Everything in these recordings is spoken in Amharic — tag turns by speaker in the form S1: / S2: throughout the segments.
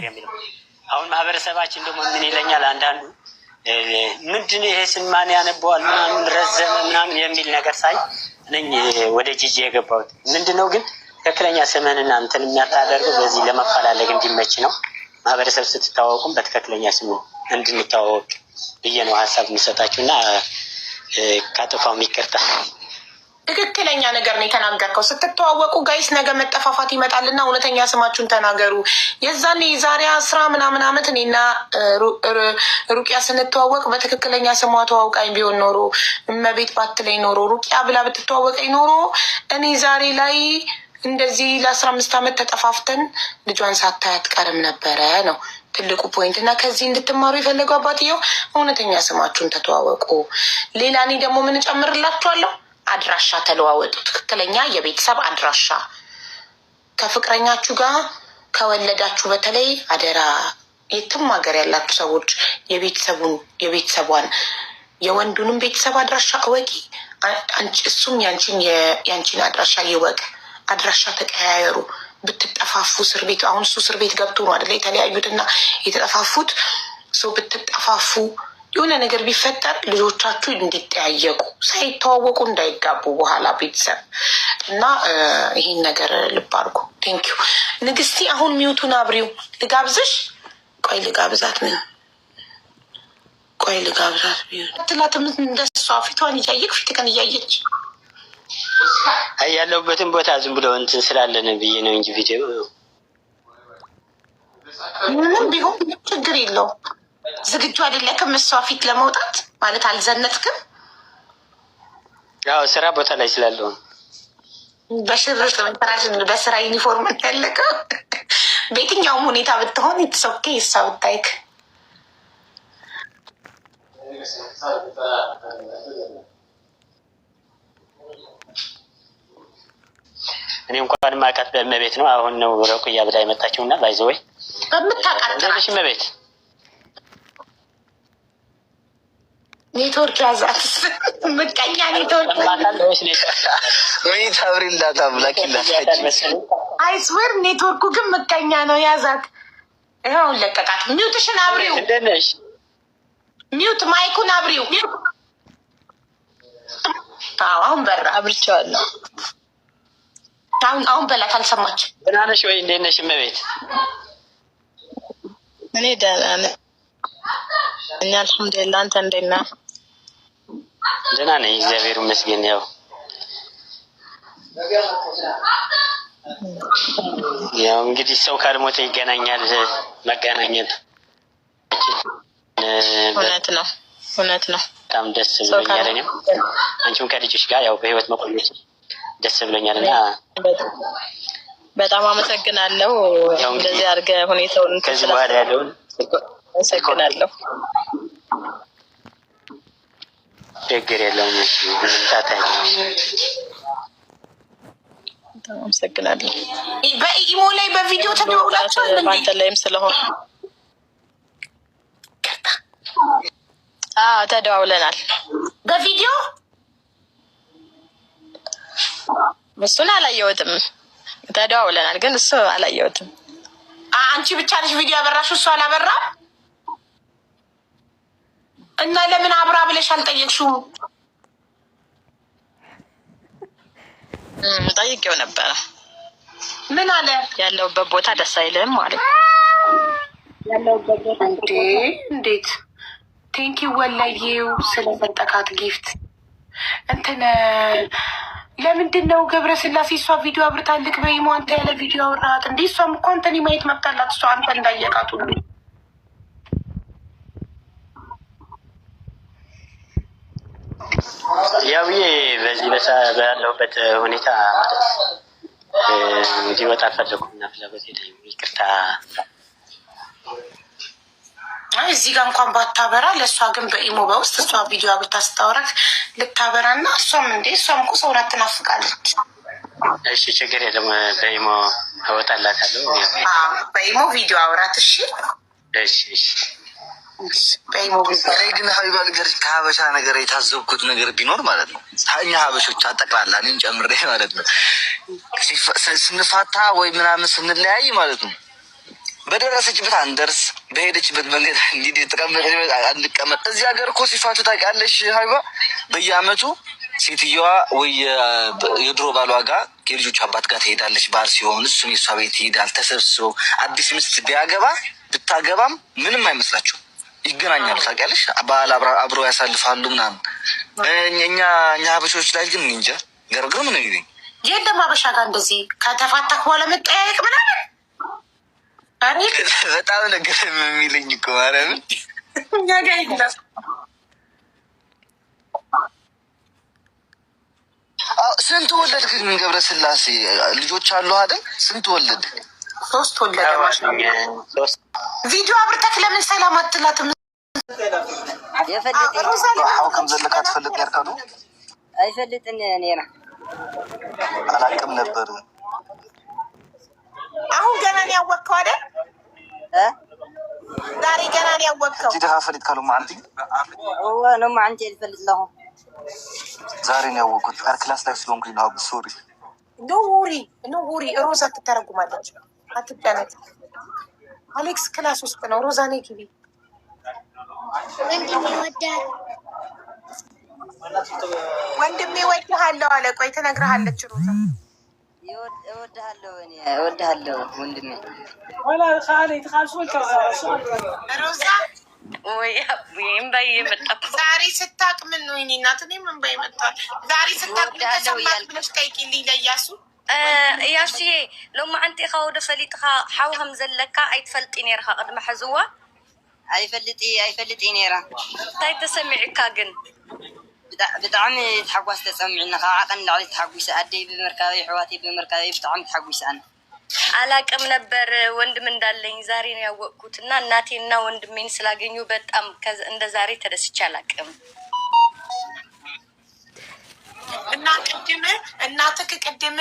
S1: ነገር የሚለው። አሁን ማህበረሰባችን ደግሞ ምን ይለኛል አንዳንዱ፣ ምንድን ይሄ ስም ማን ያነበዋል ምናምን ረዘመ ምናምን የሚል ነገር ሳይ ነኝ ወደ ጂጂ የገባሁት። ምንድን ነው ግን ትክክለኛ ስምህንና እንትን የሚያታደርገው በዚህ ለመፈላለግ እንዲመች ነው። ማህበረሰብ ስትታወቁም በትክክለኛ ስሙ እንድንተዋወቅ ብዬ ነው ሀሳብ የሚሰጣችሁ እና ካጠፋሁም ይቅርታ።
S2: ትክክለኛ ነገር ነው የተናገርከው። ስትተዋወቁ guys ነገ መጠፋፋት ይመጣልና እውነተኛ ስማችሁን ተናገሩ። የዛኔ የዛሬ 10 ምናምን ዓመት እኔና ሩቅያ ስንተዋወቅ በትክክለኛ ስሟ ተዋውቃኝ ቢሆን ኖሮ፣ እመቤት ባትለኝ ኖሮ፣ ሩቅያ ብላ ብትተዋወቀኝ ኖሮ እኔ ዛሬ ላይ እንደዚህ ለ15 ዓመት ተጠፋፍተን ልጇን ሳታይ አትቀርም ነበረ ነው ትልቁ point። እና ከዚህ እንድትማሩ የፈለገው አባትየው እውነተኛ ስማችሁን ተተዋወቁ። ሌላ እኔ ደግሞ ምን እጨምርላችኋለሁ? አድራሻ ተለዋወጡ። ትክክለኛ የቤተሰብ አድራሻ ከፍቅረኛችሁ ጋር ከወለዳችሁ በተለይ አደራ የትም ሀገር ያላችሁ ሰዎች የቤተሰቡን፣ የቤተሰቧን፣ የወንዱንም ቤተሰብ አድራሻ እወቂ። እሱም ያንቺን አድራሻ ይወቅ። አድራሻ ተቀያየሩ። ብትጠፋፉ እስር ቤት፣ አሁን እሱ እስር ቤት ገብቶ ነው አደለ የተለያዩትና የተጠፋፉት? So ብትጠፋፉ፣ የሆነ ነገር ቢፈጠር ልጆቻችሁ እንዲጠያየቁ፣ ሳይተዋወቁ እንዳይጋቡ በኋላ ቤተሰብ እና ይህን ነገር ልብ አድርጉ። Thank you ንግስቲ። አሁን mute ኡን አብሪው። ልጋብዝሽ? ቆይ ልጋብዛት። ምን ቆይ ልጋብዛት። ትላትም እንደሷ ፊቷን እያየክ ፊትህን እያየች
S1: ያለሁበትን ቦታ ዝም ብሎ እንትን ስላለን ብዬ ነው እንጂ ቪዲዮ
S2: ምንም ቢሆን ችግር የለውም። ዝግጁ አይደለክም እሷ ፊት ለመውጣት ማለት አልዘነጥክም።
S1: ያው ስራ ቦታ ላይ ስላለሁ።
S2: በሽርጥ በስራ ዩኒፎርም ያለቀው በየትኛውም ሁኔታ ብትሆን it's okay እሷ ብታይክ።
S1: እኔ እንኳን ማውቃት በእመቤት ነው። አሁን ነው ረቁያ ብላ የመጣችው እና by the way
S2: በምታውቃት
S1: እመቤት።
S2: ኔትወርክ ያዛት፣ ምቀኛ ኔትወርክ።
S3: ወይት አብሪላት አምላኪላት።
S2: I swear ኔትወርኩ ግን ምቀኛ ነው። ያዛት። ይኸው ለቀቃት። Mute ሽን አብሪው።
S1: እንዴት ነሽ?
S2: Mute mic ኡን አብሪው። አዎ አሁን በራ።
S4: አብርቼዋለሁ።
S2: አሁን አሁን በላት፣ አልሰማችም።
S1: ደህና ነሽ ወይ? እንዴት ነሽ እመቤት?
S4: እኔ ደህና ነኝ አልሐምዱሊላህ። አንተ እንዴት ነህ?
S1: ደህና ነኝ እግዚአብሔር ይመስገን። ያው እንግዲህ ሰው ካልሞተ ይገናኛል። መገናኘት
S4: እውነት ነው፣ እውነት ነው።
S1: በጣም ደስ ብሎኛል። እኔም አንቺም ከልጆች ጋር ያው በህይወት መቆየት ደስ ብሎኛል እና
S4: በጣም አመሰግናለሁ። እንደዚህ አድርገህ ሁኔታውን
S1: ከዚህ በኋላ ያለውን
S4: አመሰግናለሁ።
S1: ችግር የለውም። ምንም ጣጣ የለውም።
S4: በጣም አመሰግናለሁ።
S2: በኢሞ ላይ በቪዲዮ ተደውላችኋል እንዴ?
S4: በአንተ ላይም ስለሆነ አዎ ተደዋውለናል።
S2: በቪዲዮ
S4: እሱን አላየሁትም። ተደዋውለናል ግን እሱ አላየሁትም።
S2: አንቺ ብቻ ነሽ ቪዲዮ ያበራሽው፣ እሱ አላበራም። እና ለምን አብራ ብለሽ አልጠየቅሽውም?
S4: ጠይቄው ነበረ።
S2: ምን አለ?
S4: ያለሁበት ቦታ ደስ አይልም ማለት።
S2: እንዴ እንዴት? Thank you ወላዬው ስለሰጠካት gift። እንትን ለምንድን ነው ገብረ ስላሴ እሷ ቪዲዮ አብርታልክ በኢሞ አንተ ያለ ቪዲዮ አወራሃት እንዴ? እሷም እኮ አንተን የማየት መብት አላት። እሷ አንተ እንዳየቃት ሁሉ።
S1: ያው በዚህ ባለሁበት ሁኔታ ማለት እንዲወጣ አልፈለኩም እና ፍላጎት የለኝም። ይቅርታ።
S2: አይ እዚህ ጋር እንኳን ባታበራ ለእሷ ግን በኢሞ በውስጥ እሷ ቪዲዮ አብርታ ስታወራት ልታበራ እና እሷም እንዴ እሷም እኮ ሰውን ትናፍቃለች።
S1: እሺ ችግር የለም። በኢሞ እወጣላታለሁ።
S2: በኢሞ ቪዲዮ አውራት። እሺ።
S1: እሺ።
S2: በኢሞ ቪዲዮ።
S3: እኔ ግን ሀቢባ ልንገርሽ፣ ከሀበሻ ነገር የታዘብኩት ነገር ቢኖር ማለት ነው እኛ ሀበሾች አጠቅላላ እኔን ጨምሬ ማለት ነው ስንፋታ ወይ ምናምን ስንለያይ ማለት ነው በደረሰችበት አንደርስ፣ በሄደችበት መንገድ እንዲህ የተቀመጠ አንቀመጥ። እዚህ ሀገር እኮ ሲፋቱ ታውቂያለሽ ሀቢባ፣ በየአመቱ ሴትየዋ ወይ የድሮ ባሏ ጋር የልጆቹ አባት ጋር ትሄዳለች። ባል ሲሆን እሱም የእሷ ቤት ይሄዳል። ተሰብስበው አዲስ ሚስት ቢያገባ ብታገባም ምንም አይመስላቸው፣ ይገናኛሉ። ታውቂያለሽ፣ በዓል አብረው ያሳልፋሉ ምናምን። እኛ ሀበሾች ላይ ግን እንጃ ገርግር ምን ይሉኝ።
S2: የለም ሀበሻ ጋር እንደዚህ ከተፋታክ በኋላ መጠያየቅ ምናምን
S3: በጣም ነገር የሚለኝ እኮ ማርያምን።
S2: እኛ ጋር የለም።
S3: ስንት ወለድክ ግን ገብረስላሴ? ልጆች አሉ አይደል? ስንት ወለድ?
S2: 3 ወለደ። ቪዲዮ አብርተክ ለምን ሰላም አትላትም?
S3: ሓው ከም ዘለካ ትፈልጥ ነርካ ዶ?
S5: ኣይፈልጥን ነራ።
S3: አላቅም ነበር።
S2: አሁን ገና ነው ያወቅከው አይደል? ዛሬ ገና ነው ያወቅከው።
S3: ሕጂ ዲኻ ፈሊጥካ ሎማዓንቲ?
S5: እወ ሎማዓንቲ እየ ዝፈልጥ ኣለኹ።
S3: ዛሬ ነው ያወቅኩት። ኧረ class ላይ ስለሆንኩኝ ነው። Sorry።
S2: No worry, no worry። ሮዛ ትተረጉማለች። አትጨነቅ። አሌክስ class ውስጥ ነው። ሮዛ ነይ ግቢ። ወንድሜ እወድሃለሁ አለ። ቆይ ትነግርሃለች ሮዛ።
S5: እወድሃለሁ እኔ እወድሃለሁ ወንድሜ።
S2: ሮዛ
S6: ወይ እምባዬ መጣ።
S2: ዛሬ ስታቅ ምን ነው የእኔ እናት፣ እኔም እምባዬ መጥቷል። ዛሬ ስታቅ ምን ተሰማክ ብለሽ ጠይቂልኝ ለእያሱ።
S6: እያሱዬ ሎማዓንቲ ኢኻ ወደ ፈሊጥካ ሓው ከም ዘለካ ኣይትፈልጢ ነርካ ቅድሚ ሕዝዋ?
S5: ኣይፈልጥ ኣይፈልጥ ነራ።
S6: እንታይ ተሰሚዑካ ግን?
S5: ብጣዕሚ ተሓጓስ ተፀሚዕኒ፣ ካብ ዓቐን ላዕሊ ተሓጒሰ። ኣደይ ብምርካበይ ኣሕዋተይ ብምርካበይ ብጣዕሚ ተሓጒሰ ኣነ።
S6: አላቅም ነበር ወንድም እንዳለኝ፣ ዛሬ ነው ያወቅኩት። እና እናቴና ወንድሜን ስላገኙ በጣም እንደ ዛሬ ተደስቼ አላቅም።
S2: እና ቅድም እናትህ ቅድም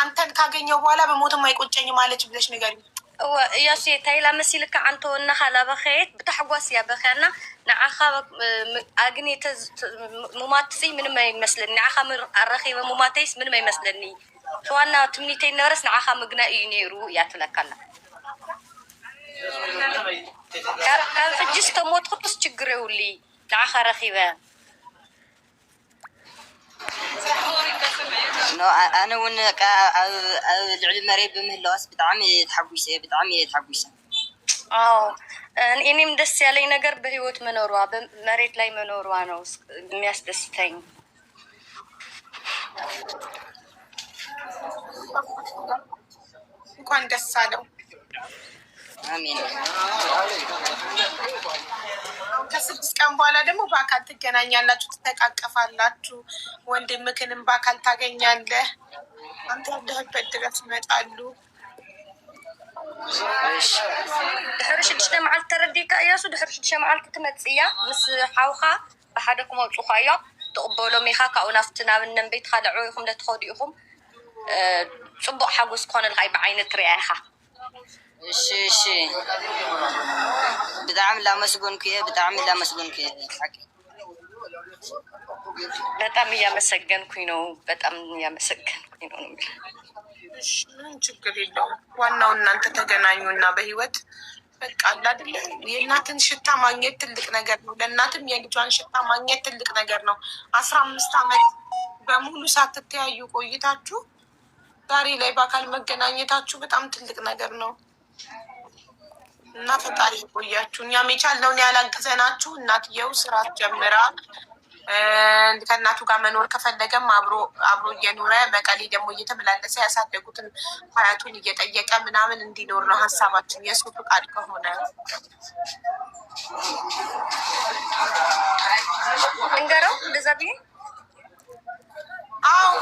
S2: አንተን ካገኘው በኋላ በሞትም አይቆጨኝም አለች ብለሽ ንገሪኝ።
S6: እያሱ ታይላ መሲልካ ዓንተ ወናኻ ላበኸየት ብታሕጓስ እያ በኸያና ንዓኻ ኣግኔተ ሙማትሲ ምንም ኣይመስለኒ፣ ንዓኻ ኣረኺበ ሙማተይስ ምንም ኣይመስለኒ፣ ዋና ትምኒተይ ነበረስ ንዓኻ ምግናይ እዩ ነይሩ እያ ትብለካላ። ካብ ሕጂ ዝተሞትኩስ ችግር የብሉ ንዓኻ ረኺበ።
S5: ኣነ እውን ኣብ ልዕሊ መሬት ብምህላዋስ ብጣዕሚ ተሓጒሰ፣ ብጣዕሚ እየ ተሓጒሰ።
S6: አዎ እኔም ደስ ያለኝ ነገር በህይወት መኖሯ፣ መሬት ላይ መኖሯ ነው የሚያስደስተኝ።
S2: እንኳን ደስ አለው።
S5: አሜን።
S2: ከ6 ቀን በኋላ ደግሞ በአካል ትገናኛላችሁ፣ ትተቃቀፋላችሁ። ወንድምክንም በአካል ታገኛለህ። አንተ ያለህበት ድረስ ይመጣሉ።
S6: ድሕሪ 6 መዓልቲ ተረዲእካ እያሱ፣ ድሕሪ 6 መዓልቲ ትመፅእ እያ ምስ ሓውካ፣ ብሓደ ክመፁካ እዮም፣ ትቕበሎም ኢኻ። ካብኡ ናብቲ ናብ እነን ቤትካ ልዕው ኢኹም ለትኸዱ ኢኹም፣ ፅቡቅ ሓጎስ ክኾነልካ እዩ፣ ብዓይነት ትሪኣ ኢኻ።
S5: እሺ እሺ፣ ብጣዕሚ ላመስገንኩ እየ፣ ብጣዕሚ ላመስገንኩ እየ ሓቂ።
S6: በጣም እያመሰገንኩኝ ነው። በጣም እያመሰገንኩኝ ነው ነው የሚለው።
S2: እሺ ምንም ችግር የለውም። ዋናው እናንተ ተገናኙና በህይወት በቃ አለ አይደለ? የእናትን ሽታ ማግኘት ትልቅ ነገር ነው። ለእናትም የልጇን ሽታ ማግኘት ትልቅ ነገር ነው። 15 ዓመት በሙሉ ሳትተያዩ ቆይታችሁ ዛሬ ላይ በአካል መገናኘታችሁ በጣም ትልቅ ነገር ነው እና ፈጣሪ ይቆያችሁ። እኛም የቻልነውን ያላግዘናችሁ እናትየው ስራ ጀምራ ከእናቱ ጋር መኖር ከፈለገም አብሮ አብሮ እየኖረ መቀሌ ደግሞ እየተመላለሰ ያሳደጉትን አያቱን እየጠየቀ ምናምን እንዲኖር ነው ሀሳባችን፣ የእሱ ፍቃድ ከሆነ።
S6: እንገረው እንደዛ ብዬ።
S2: አዎ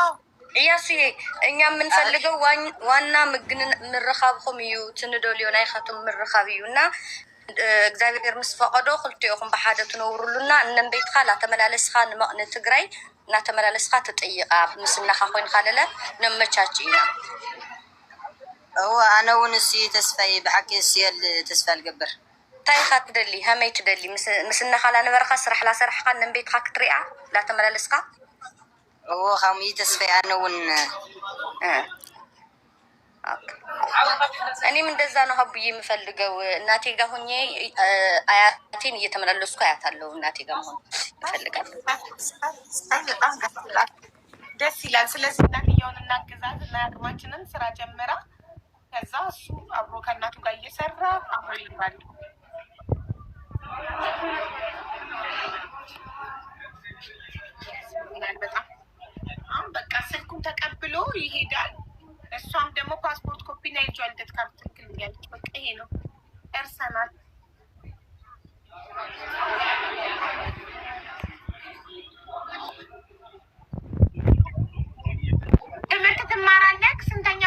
S2: አዎ።
S6: እያሱዬ እኛ የምንፈልገው ዋና ምርኻብኩም እዩ፣ ትንደልዮ ናይኻቶም ምርኻብ እዩ። እና እግዚኣብሔር ምስ ፈቀዶ ክልቲኦኹም ብሓደ ትነብሩሉና እነን ቤትካ ላተመላለስካ ንትግራይ እናተመላለስካ ትጥይቃ ምስናኻ ኮይንካ ለለ ነመቻች ኢና።
S5: እወ ኣነ እውን እሱ ተስፋይ፣ ብሓቂ እሱ ተስፋ ዝገብር።
S6: እንታይ ኢኻ ትደሊ? ከመይ ትደሊ? ምስናኻ ላነበርካ ስራሕ ላሰራሕካ እነን ቤትካ ክትሪኣ ላተመላለስካ?
S5: እወ ከምኡ ተስፋይ ኣነ እውን።
S6: እኔም እንደዛ ነው ሀቡዬ የምፈልገው። እናቴ ጋር ሆኜ አያቴን እየተመላለስኩ አያታለሁ። እናቴ ጋር መሆን እፈልጋለሁ።
S2: በጣም ደስ ይላል፣ ደስ ይላል። ስለዚህ እናትየውን እናግዛት እና አቅማችንን ስራ ጀምራ ከዛ እሱ አብሮ ከእናቱ ጋር እየሰራ አብሮ ይባሉ። በጣም አሁን በቃ ስልኩን ተቀብሎ ይሄዳል። እሷም ደግሞ ፓስፖርት ኮፒና የልጇ ልደት ካርድ ትልክልኛለች። በቃ ይሄ ነው፣ ደርሰናል። ትምህርት ትማራለህ? ስንተኛ